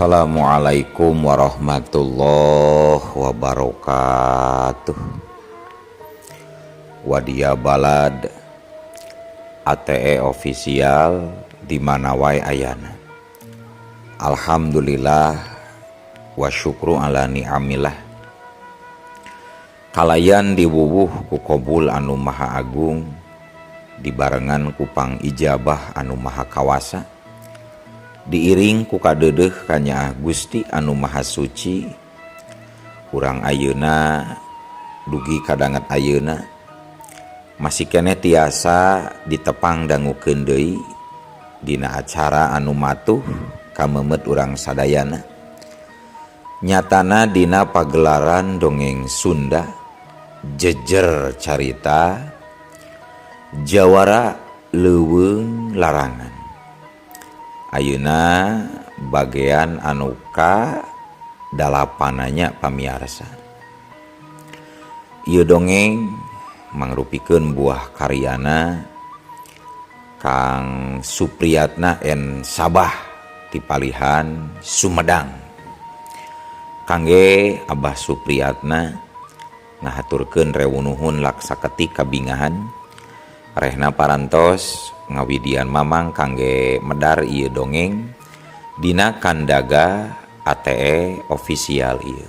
Assalamualaikum warahmatullahi wabarakatuh. Wadia Balad ATE official di mana wae ayana. Alhamdulillah wa syukru ala ni'amillah. Kalayan diwuwuh ku kobul anu maha agung dibarengan ku pangijabah anu maha kawasa. Diiring ku kadeudeuh kanyaah Gusti anu maha suci. Urang ayeuna dugi kadanget ayeuna masih keneh tiasa ditepang dangukeun deui dina acara anu matuh kamemet urang sadayana. Nyatana dina pagelaran dongeng Sunda jejer carita Jawara Leuweung Larangan. Ayeuna bagean anu ka dalapananya pamiarsa. Ieu dongeng mangrupikeun buah karyana Kang Supriyatna N Sabah ti Palihan Sumedang. Kangge Abah Supriyatna ngahaturkeun rewunuhun laksaketik kabingahan rehna parantos ngawidian mamang kangge medar ieu dongeng dina kandaga ATE official ieu.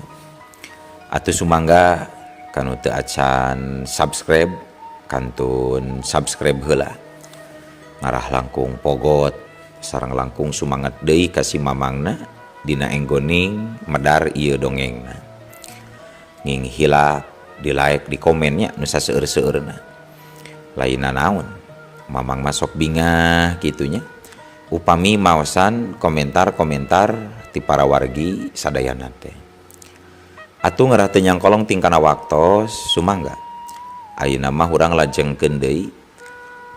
Atuh sumangga kanu teu acan subscribe kantun subscribe heula. Ngarah langkung pogot sareng langkung sumanget deui ka si mamangna dina enggoning medar ieu dongengna. Nging hilap di like di komennya nu saseueur-seueurna. Lainna naon? Mamang masuk bingah gitunya. Upami maosan komentar-komentar ti para wargi sadayana teh. Atuh ngarah teu nyangkolong tingkana waktos sumangga. Ayeuna mah urang lajengkeun deui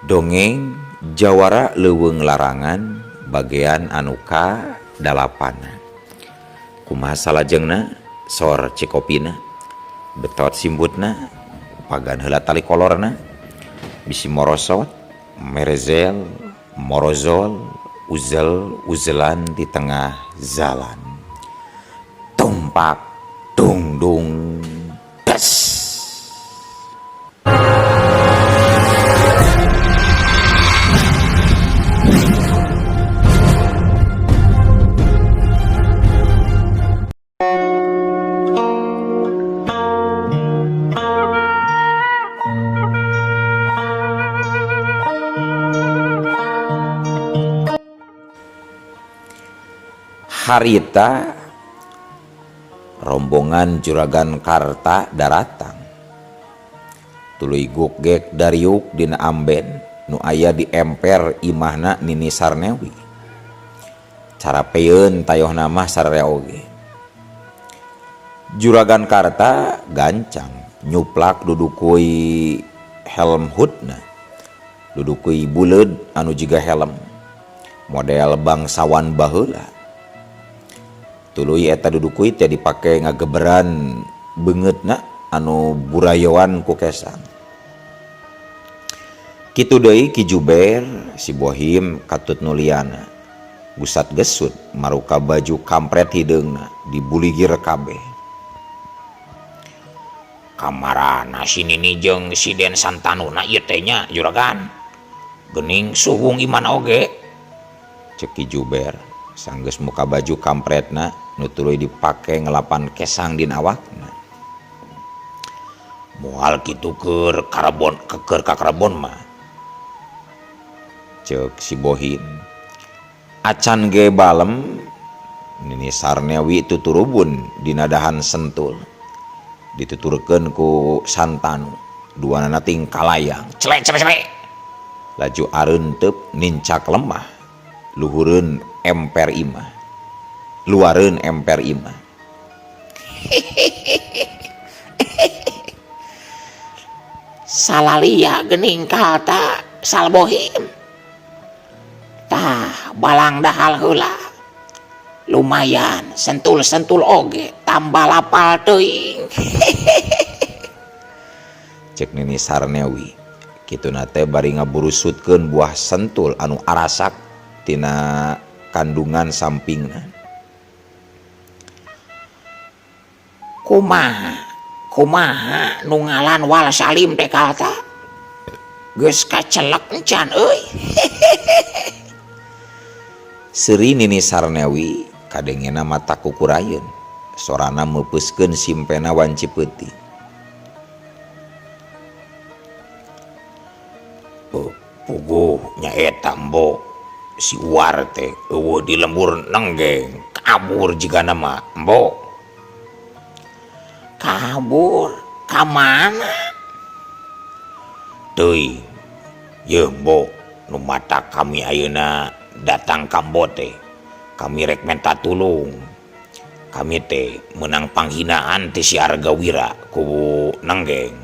dongeng Jawara Leuweung Larangan bagian anu ka dalapana. Kumaha salajengna sor cikopina betot simbutna pagan heula tali kolorna bisi morosot merezel morozol uzel uzelan di tengah jalan tumpak dungdung des. Harita rombongan Juragan Karta daratang tuluy gugek dariuk dina amben nu aya di emper imahna Nini Sarnewi. Cara peun tayohna mah sararea oge. Juragan Karta gancang nyuplak dudukui helm hutna, dudukui buleud anu jiga helm model bangsawan baheula. Tuluy eta dudukui teh dipake ngageberan beungeutna anu burayoan ku kesang. Kitu deui Ki Juber si Bohim katut nuliana. Gusat gesut maruka baju kampret hideungna dibuligir kabeh. Kamarana si Nini jeung si Den Santanuna ieu teh nya juragan. Geuning suhung iman oge. Ceuk Ki Juber sanggeus muka baju kampretna nu tuluy dipake ngelapan kesang dina awakna. Moal kitu keur karbon keur ka karbon mah. Ceuk si Bohim. Acan ge balem Nini Sarnewi tuturubun dina dahan sentul. Dituturkeun ku Santanu duanana ting kalayang. Celek celek celek. Laju areunteup nincak lemah luhureun emper imah. Luareun emper imah. Salalia geuning kalta Salbohim. Tah balang dahal heula. Lumayan sentul-sentul oge tambah lapal teuing. Cek Nini Sarnewi. Kituna teh bari ngaburusutkeun buah sentul anu arasak tina kandungan sampingna. Kumaha kumaha nu ngalan Wal Salim teh Kalta geus kacelek encan euy. Seuri Nini Sarnewi kadengena mata kukurayeun sorana meupeuskeun simpena wanci peuting. Oh, puguh nyaeta embo si Uwar teh eueuh di lembur nenggeng kabur jigana mah embo. Kabur ka mana? Teuing yeuh embo nu mata kami ayeuna datang ka embo teh kami rek menta tulung. Kami teh meunang panghinaan ti si Argawira ku nenggeng.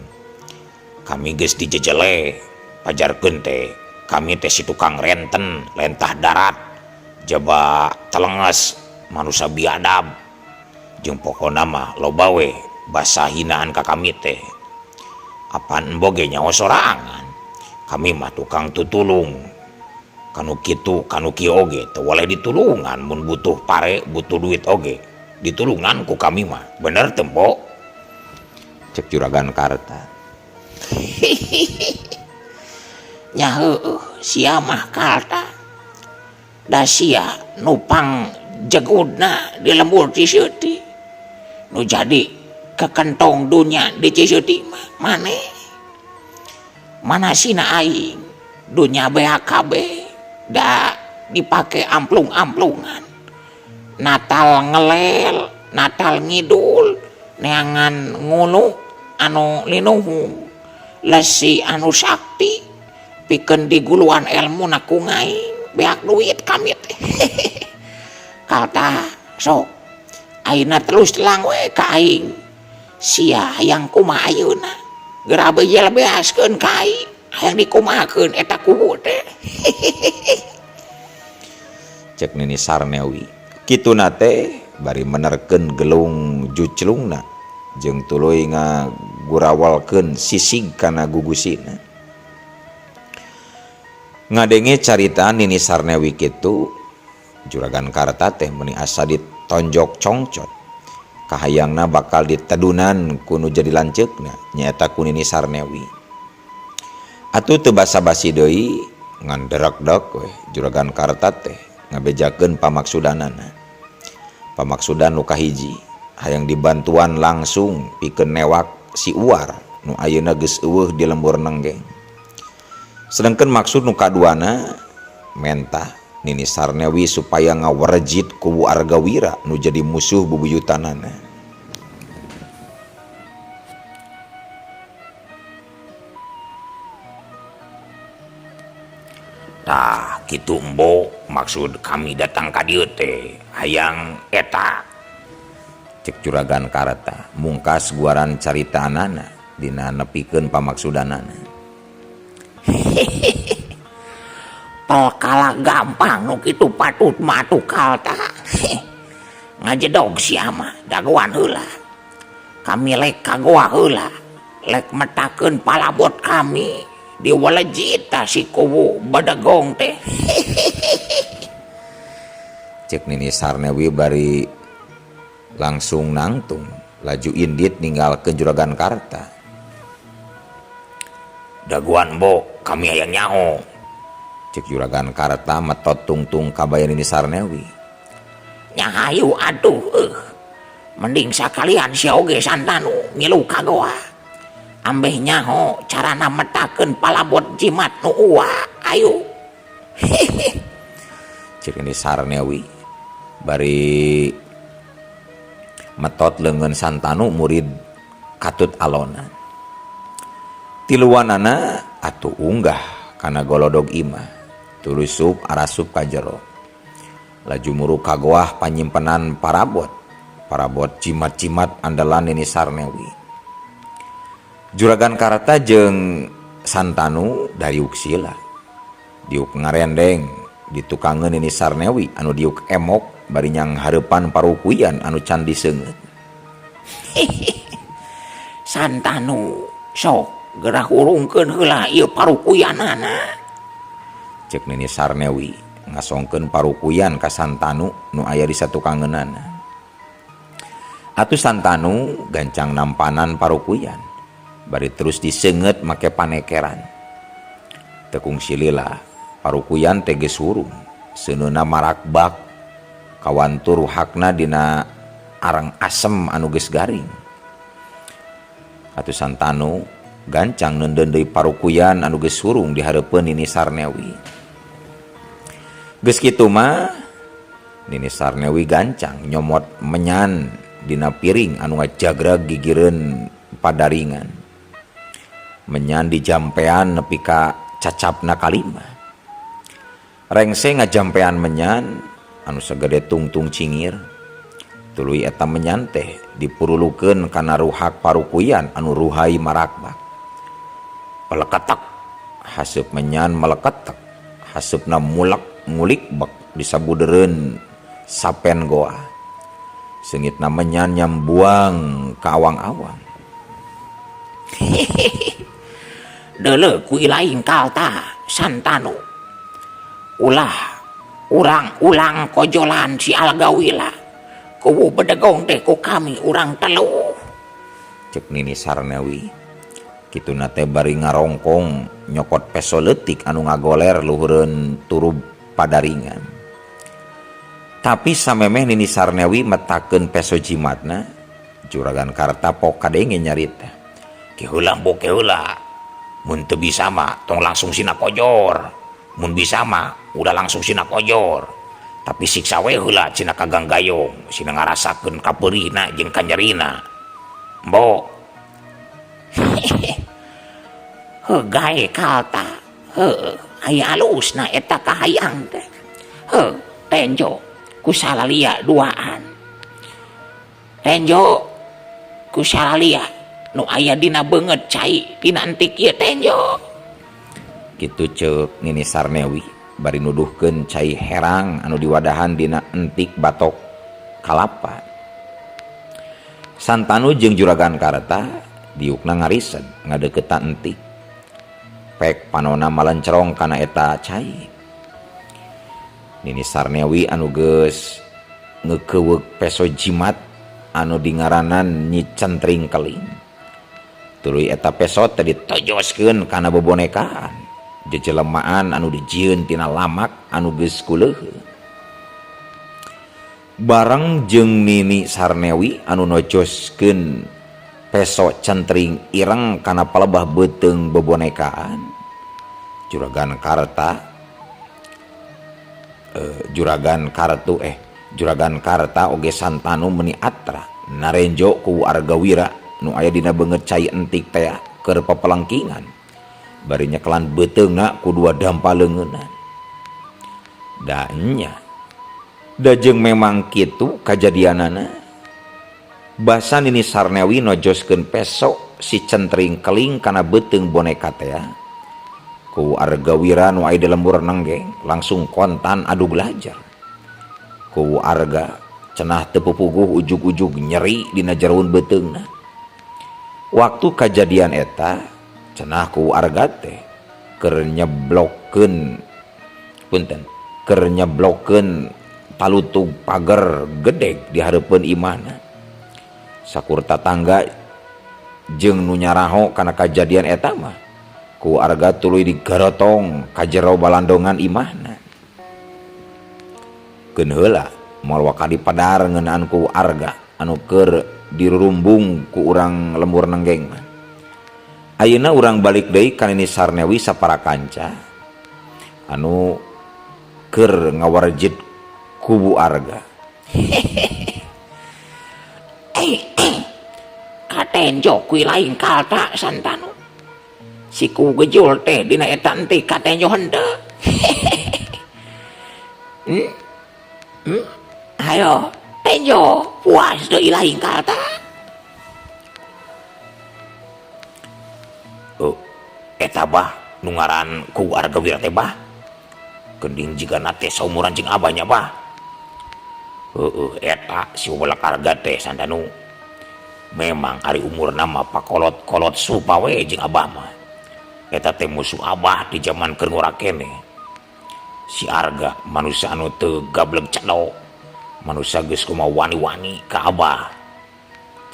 Kami geus dijejele pajarkeun teh kami teh si tukang renten lentah darat jaba telenges manusia biadab jeung pokona mah loba we basa hinaan ka kami teh. Apan embo ge nyaho sorangan kami mah tukang tutulung kanu kitu kanu kieu oge teu waleh ditulungan mun butuh pare butuh duit oge ditulungan ku kami mah bener teu embo? Cek Juragan Karta. Nya heueuh sia mah Kalta da sia nu pang jegudna di lembur Ciseuti nu jadi kekentong dunya di Ciseuti mah maneh mana sina aing dunya BHKB da dipake amplung-amplungan Natal ngelel Natal ngidul neangan ngunu anu linuhung lesi anu sakti pikeun diguluan ilmu na ku ngaing beak duit kami teh. Kalta sok ayeuna terus telang we ka aing sia hayang kumaha ayeuna geura bejel beaskeun ka aing hayang dikumahakeun eta kubu teh. Cek Nini Sarnewi kituna teh bari menerkeun gelung juclungna jeung tuluy ngagurawalkeun sisig kana gugusina. Ngadenge carita Nini Sarnewi kitu Juragan Karta teh meuni asa ditonjok congcot kahayangna bakal ditedunan ku nu jadi lanceukna nyaeta ku Nini Sarnewi. Atuh teu basa-basi deui ngan derekdek we Juragan Karta teh ngabejakeun pamaksudanana. Pamaksudan nu kahiji hayang dibantuan langsung pikeun newak si Uwar nu ayeuna geus eueuh di lembur nenggeng. Sedangkan maksud nu kaduana mentah Nini Sarnewi supaya ngawerjit kubu Argawira nu jadi musuh bubuyutanana. Tah kitu embo maksud kami datang ka dieu teh hayang eta. Cek Juragan Karta mungkas guaran caritaanana dina nepikeun pamaksudanana. Pelkala gampang nu kitu patut mah atuh Kalta. Ngajedog sia mah dagoan heula. Kami lek ka goa heula lek metakeun palabot kami diwalejit tah si kubu badegong teh. Cek Nini Sarnewi bari langsung nangtung laju indit ninggalkeun Juragan Karta. Dagoan bo kami hayang nyaho. Cek Juragan Karta metot tungtung kabayan Nini Sarnewi. Nya hayu atuh mending sakalian sia oge Santanu ngilu ka goa. Ambeh nyaho carana metakeun palabot jimat nu uwa ayo. Cek Nini Sarnewi bari metot leungeun Santanu murid katut alona. Tiluanana atuh unggah kana golodog imah tuluy sup arasup ka jero. Laju muru ka goah panyimpenan parabot. Parabot jimat-jimat andalan Nini Sarnewi. Juragan Karta jeung Santanu dariuk sila. Diuk ngarendeng ditukangeun Nini Sarnewi anu diuk emok bari nyang hareupan parukuyan anu can diseungeut. Santanu sok gerah hurungkeun heula ieu parukuyanana. Cek Nini Sarnewi ngasongkeun parukuyan ka Santanu nu aya di satukangeunana. Atuh Santanu gancang nampanan parukuyan bari terus diseungeut make panekeran. Teu kungsi lila parukuyan teh geus hurung seuneuna marakbak kawantur ruhakna dina arang asem anu geus garing. Atuh Santanu gancang neundeun deui parukuyan anu geus hurung di hareupeun Nini Sarnewi. Geus kitu mah Nini Sarnewi gancang nyomot menyan dina piring anu ngajagrag gigireun padaringan. Menyan dijampean nepi ka cacapna kalima. Rengse ngajampean menyan anu sagede tungtung cingir. Tuluy eta menyan teh dipurulukeun kana ruhak parukuyan anu ruhai marakbak. Peleketek haseup menyan meleketek, haseupna mulek ngulik bek disabudereun sapen goa. Seungitna menyan nyambuang ka awang-awang. Deuleu ku ilaing kalta Santanu. Ulah urang-ulang kojolan si Algawila. Kuwu bedegong teh ku kami urang teluh. Cek Nini Sarnewi. Kituna teh bari ngarongkong nyokot peso leutik anu ngagoler luhureun turub padaringan. Tapi samemeh Nini Sarnewi metakeun peso jimatna, Juragan Karta pok kadenge nyarita. Ke heula mbok ke heula. Mun teu bisa mah tong langsung sina kojor. Mun bisa mah udah langsung sina kojor. Tapi siksa we heula cina ka ganggayong, sina ngarasakeun kapeurihna jeung kanyerina. Mbok. Heuh gae kalta. Heuh, aya alusna eta kahayang teh. Heuh, tenjo ku salalia duaan. Tenjo ku salalia nu aya dina beungeut cai dina entik ieu tenjo. Kitu ceuk Nini Sarnewi bari nuduhkeun cai herang anu diwadahan dina entik batok kalapa. Santanu jeung Juragan Karta diukna ngariseg ngadeuketan entik. Pek panona malencerong kana eta cai. Nini Sarnewi anu geus ngeukeweuk peso jimat anu dingaranan Nyi Centring Keling. Tuluy eta peso teh ditojoskeun kana bobonekaan jejelemaan anu dijieun tina lamak anu geus kuleuheung. Bareng jeung Nini Sarnewi anu nojoskeun peso centring ireng kana palebah beuteung bobonekaan, Juragan Karta, Juragan Kartu Juragan Karta oge Santanu meuni atra narenjo ku Argawira nu aya dina beungeut cai entik teh keur pepelengkingan bari nyekelan beuteungna ku dua dampa leungeunna. Da nya da jeung memang kitu kajadianana. Basa Nini Sarnewi nojoskeun peso si centring keling kana beuteung boneka teh ku Argawira nu aya di lembur nenggeng langsung kontan adu belajar. Ku Arga cenah teu pupuguh ujug-ujug nyeri dina jeroun beuteungna. Waktu kajadian eta cenah ku Arga teh keur nyeblokkeun punten keur nyeblokkeun talutug pager gedeg di hareupeun imahna. Sakur tatangga jeung nu nyaraho kana kajadian eta mah ku Arga tuluy digarotong ka jero balandongan imahna. Keun heula moal waka dipadar ngeunaan ku Arga anu keur dirurumbung ku urang lembur nenggeng mah. Ayeuna urang balik deui ka Nini Sarnewi sapara kanca anu keur ngawarjit kubu Arga. Katenjo kui lain kalta Santanu. Si ku gejul teh dina eta entik katenjo henteu. Ayo tenjo puas deui lain kalta. Oh, eta bah nu ngaran ku Argawira teh bah. Gending jigana teh saumuran jeung abahnya bah. Heueuh eta si Welek Arga teh Santanu. Memang ari umurna mah pakolot-kolot supa we jeung abah mah. Eta teh musuh abah di zaman keur ngora keneh. Si Arga manusia anu teu gableg cedok. Manusia geus kumaha wani-wani ka abah.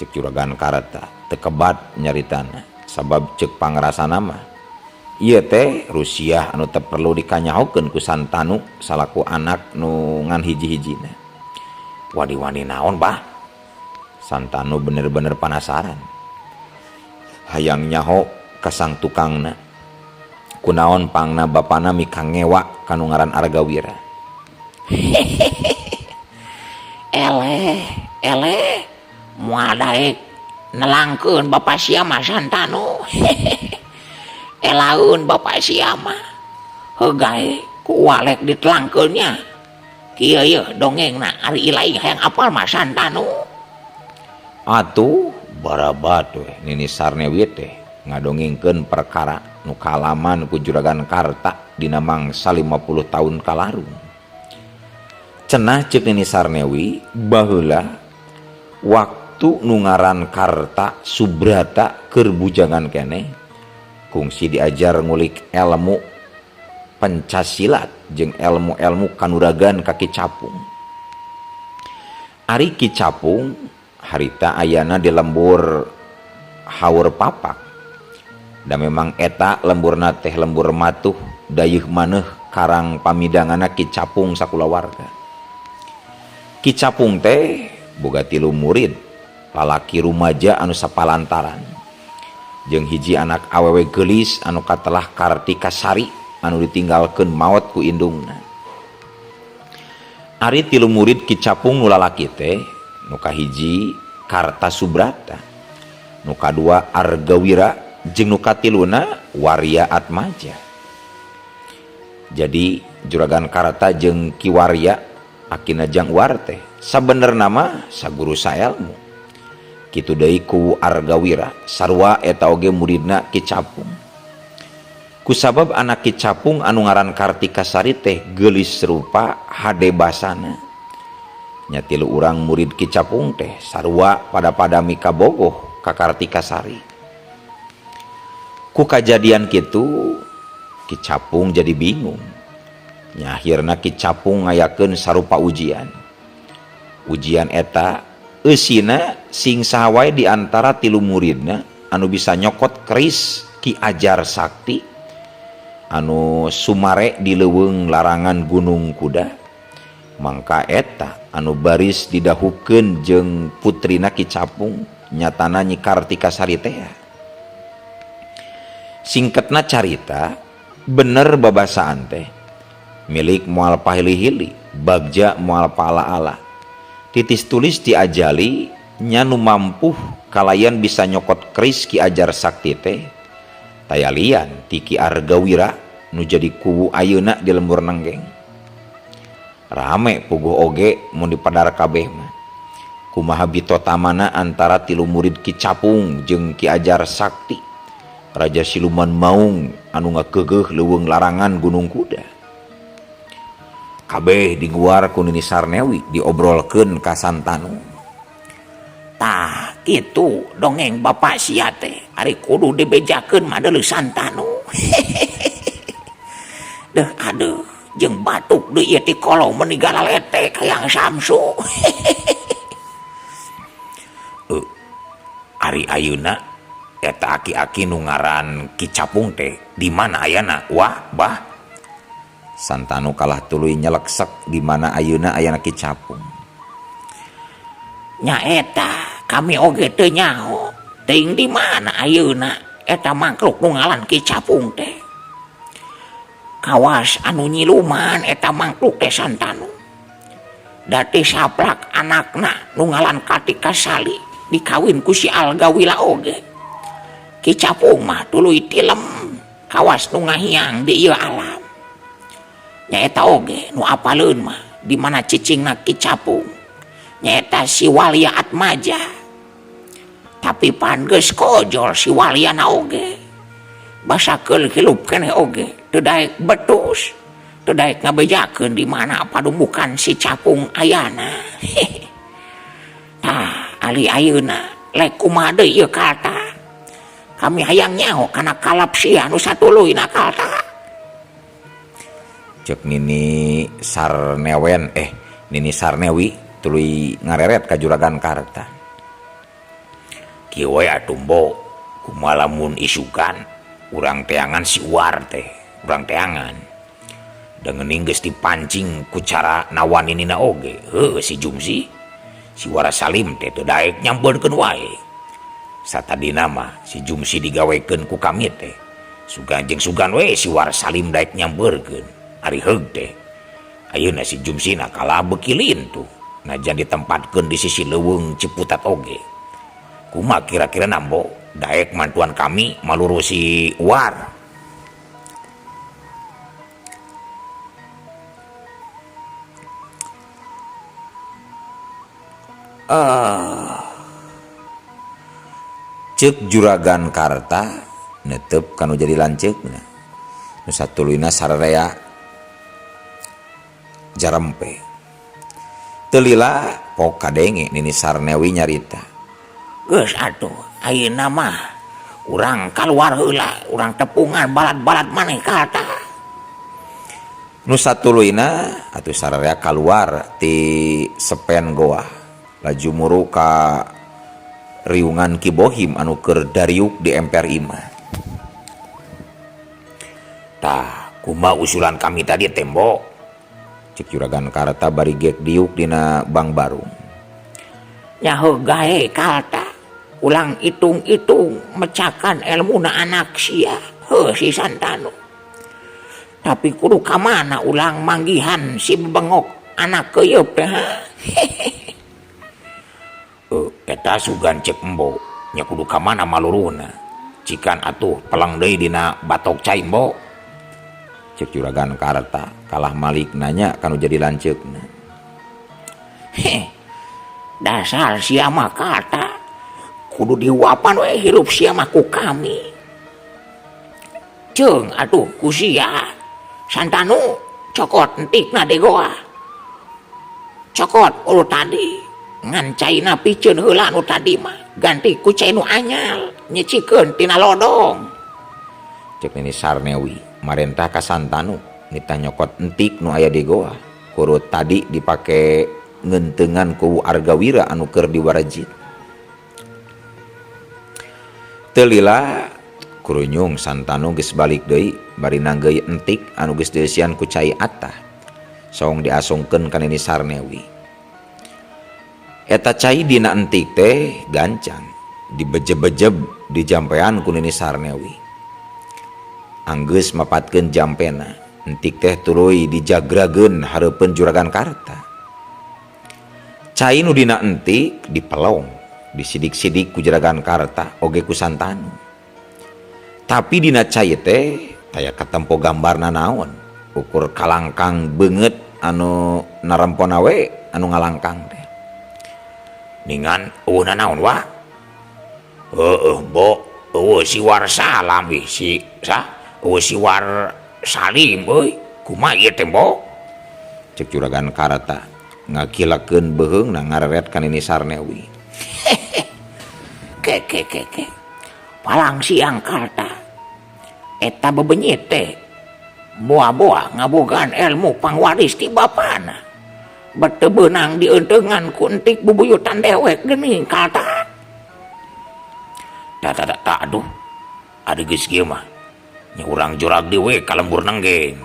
Cek Juragan Karta teu kebat nyaritana sabab cek pangrasana mah ieu teh Rusiah anu teu perlu dikanyahokeun ku Santanu salaku anak nu ngan hiji-hijina. Wani-wani naon bah? Santanu bener-bener panasaran. Hayang nyaho ka sang tukangna. Kunaon pangna bapana mikangewa ka nu ngaran Argawira. Eleh, eleh, moal daek nelangkeun bapa sia mah Santanu. Elaeun bapa sia mah. Heuh gae ku walek ditelangkeun nya. Kieu yeuh dongengna ari ilaing hayang apal mah Santanu. Atuh barabat weh Nini Sarnewi teh ngadongengkeun perkara nu kaalaman ku Juragan Karta dina mangsa 50 tahun kalarung. Cenah ceuk Nini Sarnewi baheula waktu nu ngaran Karta Subrata keur bujangan keneh kungsi diajar ngulik elmu pencasilat jeung elmu-elmu kanuragan ka Ki Capung. Ari Ki Capung harita ayana di lembur Haur Papak. Da memang eta lemburna teh lembur matuh dayeuh maneuh karang pamidanganna Ki Capung sakulawarga. Ki Capung teh boga 3 murid lalaki rumaja anu sapalantaran jeung hiji anak awewe geulis anu katelah Kartika Sari anu ditinggalkeun maot ku indungna. Ari 3 murid Ki Capung nu lalaki teh nu kahiji Karta Subrata, nu kadua Argawira, jeung nu katiluna Warya Atmaja. Jadi Juragan Karta jeung Ki Warya akina jang uar teh sabenerna mah saguru saelmu. Kitu deui ku Argawira sarua eta oge muridna Ki Capung. Kusabab anak Ki Capung anu ngaran Kartika Sari teh geulis rupa hade basana. Nya 3 urang murid Ki Capung teh sarua pada-pada mikabogoh ka Kartika Sari. Ku kajadian kitu Ki Capung jadi bingung. Nya akhirna Ki Capung ngayakeun sarupa ujian. Ujian eta eusina sing saha wae di antara 3 muridna anu bisa nyokot keris Ki Ajar Sakti anu sumare di leuweung larangan Gunung Kuda. Mangka eta anu baris didahukeun jeung putrina Ki Capung nyatana Nyi Kartika Sari teh. Singketna carita bener babasaan teh milik moal pahili-hili bagja moal pala-ala titis tulis ti ajali nya nu mampuh kalayan bisa nyokot keris Ki Ajar Sakti teh tayalian ti Ki Argawira nu jadi kuwu ayeuna di lembur Nenggeng. Rame puguh oge mun dipadar kabeh mah. Kumaha bitotamana antara 3 murid Ki Capung jeung Ki Ajar Sakti Raja Siluman Maung anu ngakeugeuh leuweung larangan Gunung Kuda. Kabeh diguar ku Nini Sarnewi diobrolkeun ka Santanu. Tah kitu dongeng bapak sia teh ari kudu dibejakeun mah deuleu Santanu. Deuh aduh jeung batuk deui ieu ti kolong meuni galaletek hayang Samsu. Ari ayeuna eta aki-aki nu ngaran Ki Capung teh di mana ayana? Wah, bah. Santanu kalah tuluy nyeleksek di mana ayeuna ayana Ki Capung. Nya eta kami oge teu nyaho teuing di mana ayeuna eta makhluk nu ngaran Ki Capung teh. Kawas anu nyiluman eta makhluk teh Santanu. Dati saplak anakna nu ngaran Kartika Sari dikawin ku si Algawila oge. Ki Capung mah tuluy tilem kawas nu ngahiang di ieu alam. Nyaeta oge nu apaleun mah di mana cicingna Ki Capung. Nyaeta si Walya Atmaja. Tapi pan geus kojol si Walyana oge. Basa keul hilup keneh oge teu daek betus, teu daek ngabejakeun di mana padumukan si Capung ayana. Tah ali ayeuna lek kumaha deui ieu kalta. Kami hayang nyaho kana kalap sia nu satuluyna kalta. Cek Nini Sarnewen Nini Sarnewi tuluy ngareret ka Juragan Karta. Kieu we atuh Mbo, kumaha lamun isukan urang teangan si Uwar teh, urang teangan. Da geuning geus dipancing ku cara nawaninina oge. Heuh si Jumsi, si Wara Salim teh teu daek nyampeurkeun wae. Satadina mah si Jumsi digawekeun ku kami teh. Sugan jeung sugan we si Wara Salim daek nyampeurkeun. Ari heug teh. Ayeuna si Jumsina kalah beuki lintuh. Najan ditempatkeun di sisi leuweung Ciputat oge. Kumaha kira-kira Mbo daek mantuan kami maluru si Uwar. Ceuk Juragan Karta netep kanu jadi lanceukna. Nu satuluyna sararea jarempe. Teu lila pok kadenge Nini Sarnewi nyarita. Geus atuh ayeuna mah urang kaluar heula, urang tepungan balad-balad maneh Karta. Nu satuluyna atuh sararea kaluar ti sepen goa. Laju muru ka riungan Ki Bohim anu keur dariuk di emper imah. Tah, kumaha usulan kami tadi tembok? Cek Juragan Karta bari gek diuk dina bang barung. Nyaho gae Karta, ulang hitung-hitung mecakan ilmuna anak sia, heuh si Santanu. Tapi kudu ka mana ulang manggihan si bengok anak keuyeup teh. Eta sugan cek embo, nya kudu ka mana maluruhna. Cikan atuh pelang deui dina batok cai embo. Cek Juragan Karta kalah malik nanya kanu jadi lanceukna. Heh, dasar sia mah Karta, kudu dihuapan we hirup sia mah ku kami. Ceung atuh ku sia. Santanu cokot entikna di goa. Cokot ulu tadi. Ngan caina piceun heula nu tadi mah ganti ku cai nu anyal nyicikeun tina lodong. Cek Nini Sarnewi marentah ka Santanu nitah nyokot entik nu aya di goa. Kurut tadi dipake ngeunteungan ku Argawira anu keur diwarejit. Teu lila kurunyung Santanu geus balik deui bari nanggeuy entik anu geus dieusian ku cai atah. Song diasungkeun ka Nini Sarnewi. Eta cai dina entik teh gancang dibejeb-bejeb di jampean ku Nini Sarnewi. Anggeus mapatkeun jampena, entik teh tuluy dijagrageun hareupeun Juragan Karta. Cai nu dina entik dipelong, disidik-sidik ku Juragan Karta oge ku Santanu. Tapi dina cai teh taya katempo gambarna naon, ukur kalangkang beungeut anu narempona we anu ngalangkang teh. Ningan eueuh nanaon wa? Heueuh Mbok, eueuh si War Salam ih si sa, eueuh si War Salim euy, kumaha ieu teh Mbok? Cek Juragan Karta ngakilakeun beuheungna ngareret ka Nini Sarnewi. Ke ke ke ke. Palang siang Karta. Eta bebenyit teh boa-boa ngabogaan ilmu pangwaris ti bapana. Bete beunang dieuteungan ku entik bubuyutan dewek geuning Karta. Ta ta ta aduh. Ari geus kieu mah nya urang jurag deui we ka lembur nenggeng.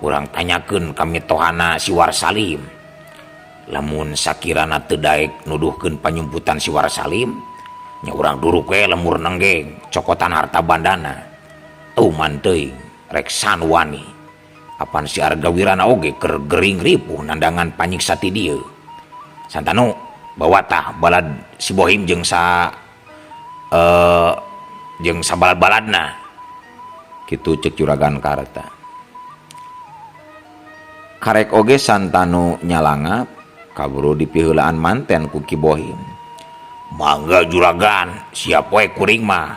Urang tanyakeun ka mitohana si War Salim. Lamun sakirana teu daek nuduhkeun panyumputan si War Salim, nya urang duruk we lembur nenggeng cokotan harta bandana. Tuman teuing rek sanwani. Apan si Argawirana oge keur gering ripuh nandangan panyiksa ti dieu. Santanu bawa tah balad si Bohim jeung sa jeung sabalad-baladna. Kitu cek Juragan Karta. Karek oge Santanu nyalangap kaburu dipiheulaan manten ku Ki Bohim. Mangga Juragan, siap we kuring mah.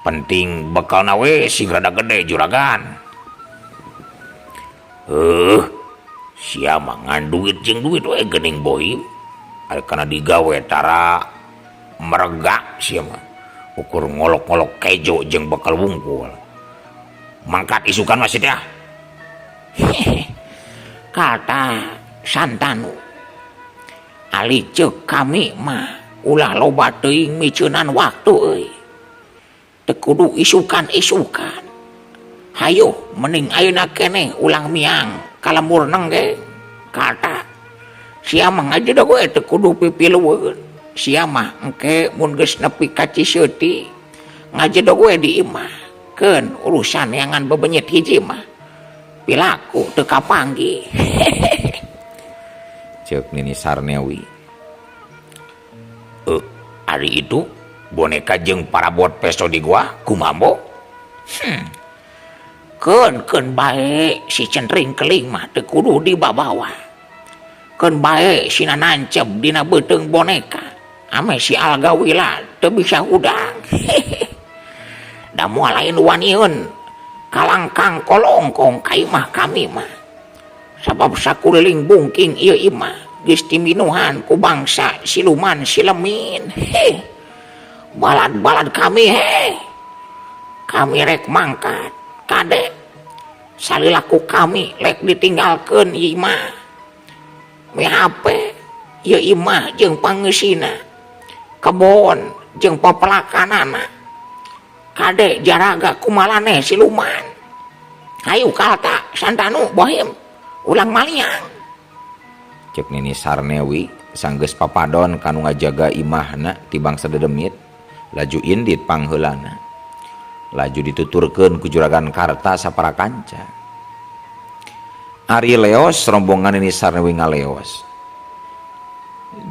Penting bekalna we sing rada gede Juragan. Sia mah ngan duit jeung duit we geuning Bohim. Ari kana digawe tara meregak sia mah. Ukur ngolok-ngolok kejo jeung bekal wungkul. Mangkat isukan mah sia. Kata Santanu, ali ceuk kami mah Ulah loba teuing miceunan waktu euy. Teu kudu isukan-isukan. Hayu mending ayeuna keneh ulang miang ka lembur nenggeng. Kata sia mah ngajedog we teu kudu pipilueun. Sia mah engke mun geus nepi ka Ciseuti ngajedog we di imah. Keun urusan neangan bebenyit hiji mah pilaku teu kapanggih. Ceuk Nini Sarnewi. Ari itu boneka jeung parabot peso di gua kumaha Mbo? Keun bae si Centring Keling mah teu kudu dibabawa. Keun bae sina nancep dina beuteung boneka. Ame si Algawila teu bisa hudang. Da moal lain waniun kalangkang kolongkong ka imah kami mah. Sabab sakuliling bungking ieu imah geus diminuhan ku bangsa siluman silemin. Heh. Balad-balad kami heh. Kami rek mangkat kade. Salilaku kami rek ditinggalkeun ieu imah. Mihape ieu imah jeung pangeusina. Kebon jeung pepelakanana. Kade jaraga kumalaneh siluman. Hayu kalta Santanu Bohim ulang maliang. Ceuk Nini Sarnewi sanggeus papadon kanu ngajaga imahna ti bangsa dedemit laju indit pangheulana. Laju dituturkeun ku Juragan Karta sapara kanca. Ari leos rombongan Nini Sarnewi ngaleos.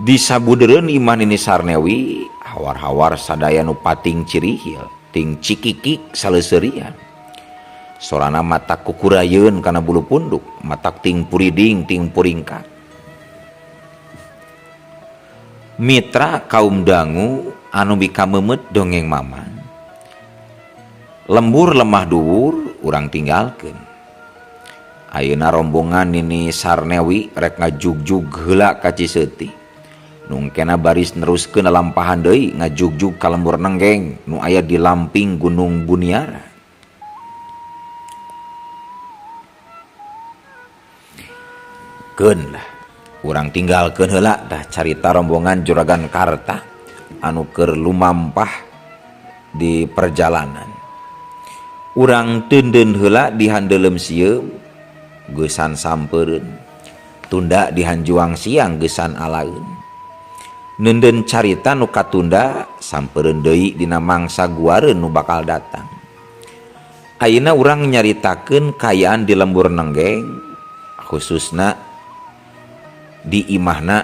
Disabudeureun imah Nini Sarnewi hawar-hawar sadaya nu pating cirihil ting cikikik saleseurian. Sorana matak kukurayeun kana bulu punduk, matak ting puriding ting puringkak. Mitra kaum dangu anu mikamemeut dongeng mamang. Lembur lemah dhuwur urang tinggalkeun. Ayeuna rombongan Nini Sarnewi rek ngajugjug heula ka Ciseuti. Nungkena baris neruskeun lalampahan deui ngajugjug ka lembur nenggeng nu aya di lamping Gunung Buniara. Keun lah, urang tinggalkeun heula tah carita rombongan Juragan Karta anu keur lumampah di perjalanan. Urang teundeun heula di handeuleum sieum geusan sampeureun, tunda di hanjuang siang geusan alaeun. Neundeun carita nu katunda sampeureun deui dina mangsa guareun nu bakal datang. Ayeuna urang nyaritakeun kaayaan di lembur nenggeng khususna di imahna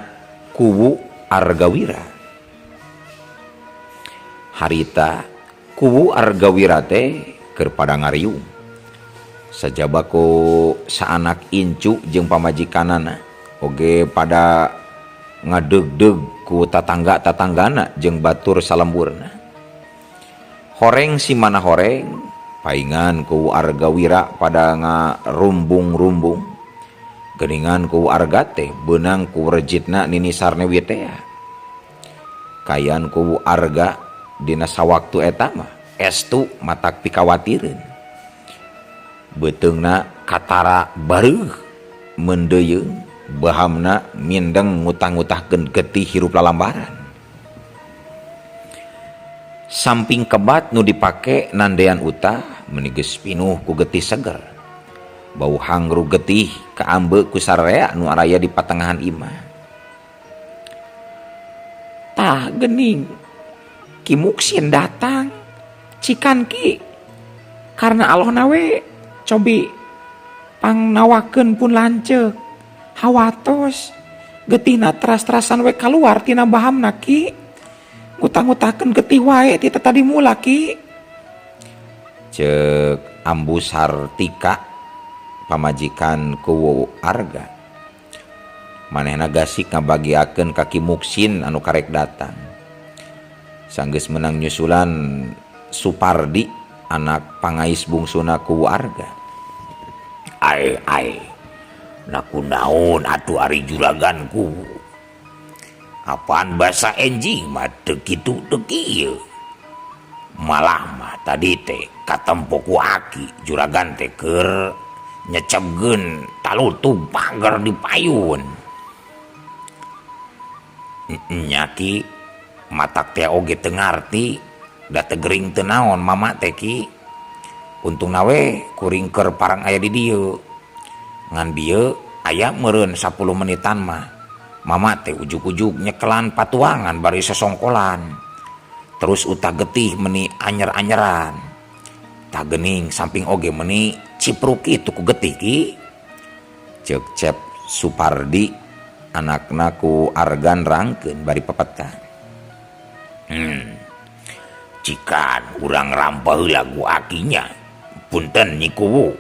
Kuwu Argawira. Harita Kuwu Argawira teh keur pada ngariung. Sajaba ku saanak incu jeung pamajikanana oge pada ngadeugdeug ku tatangga-tatanggana jeung batur salemburna. Horeng si mana horeng paingan ku Argawira pada ngarumbung-rumbung. Geningan ku Arga teh beunang ku rejitna Nini Sarnewi teh. Kayan ku Arga dina sawaktu eta mah estu matak pikawatireun. Beuteungna katara bareuh mendeuyeung, bahamna mindeng ngutang-ngutahkeun getih hirup lalambaran. Samping kebat nu dipake nandean utah meuni geus pinuh ku getih seger. Bau hangru getih kaambe ku sararea nu araya di patengahan imah. Tah gening Ki Muksin datang cikan Ki karena Allah nawe cobi pangnawakeun pun lanceuk hawatos getihna teras-terasan we kaluar tina bahamna Ki ngutang-ngutahkeun getih wae ti tadi mula Ki. Ceuk Ambu Sartika pamajikan Kuwu Arga. Manehna gasik ngabagiakeun ka Ki Muksin anu karek datang. Sanggeus menang nyusulan Supardi anak pangais bungsuna Kuwu Arga. Ai ai naku naon atuh ari juraganku. Apaan basa enjing mah teu kitu teu kieu. Malah mah tadi teh katempo ku aki juragan teh keur nyecebkeun talutu pager di payun. Nya Ki Matak teh oge teu ngarti da teu gering teu naon mama teh Ki. Untungna we kuring keur parang aya di dieu. Ngan bieu aya meureun 10 menitan mah. Mama teh ujug-ujug nyekelan patuangan bari sesongkolan. Terus utah getih meni anyer-anyeran. Tah geuning samping oge meni cipruk kitu ku getih Ki. Ceuk Cep Supardi anakna ku Argan rangkeun bari pepeta. Cikan urang rampa heula ku akinya. Punten Nyi Kuwu.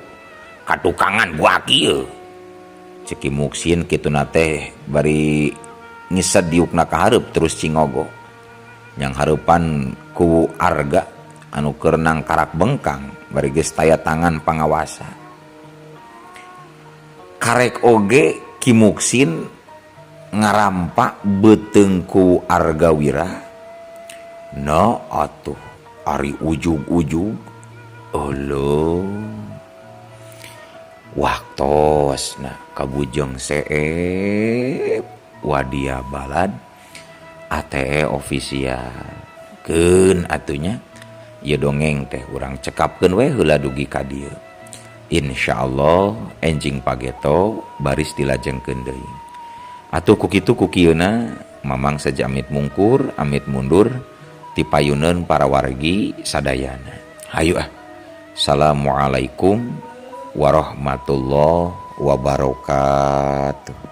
Katukangan ku aki ieu. Cek Ki Muksin kituna teh bari ngised diukna ka hareup terus cingogo. Nyang hareupan Kuwu Arga anu keur nangkarak bengkang bari geus taya tangan pangawasa. Karek oge Ki Muksin ngarampa beuteung Kuwu Arga Wira. No atuh ari ujug-ujug euleuh. Waktosna kabujeng seep wadia balad ATE official. Keun atunya ieu dongeng teh urang cekapkeun we heula dugi ka dieu. Insyaallah enjing pageto baris dilajengkeun deui. Atuh ku kitu ku kieuna mamang saja amit mungkur amit mundur tipayuneun para wargi sadayana. Hayu ah. Assalamualaikum warahmatullahi wabarakatuh.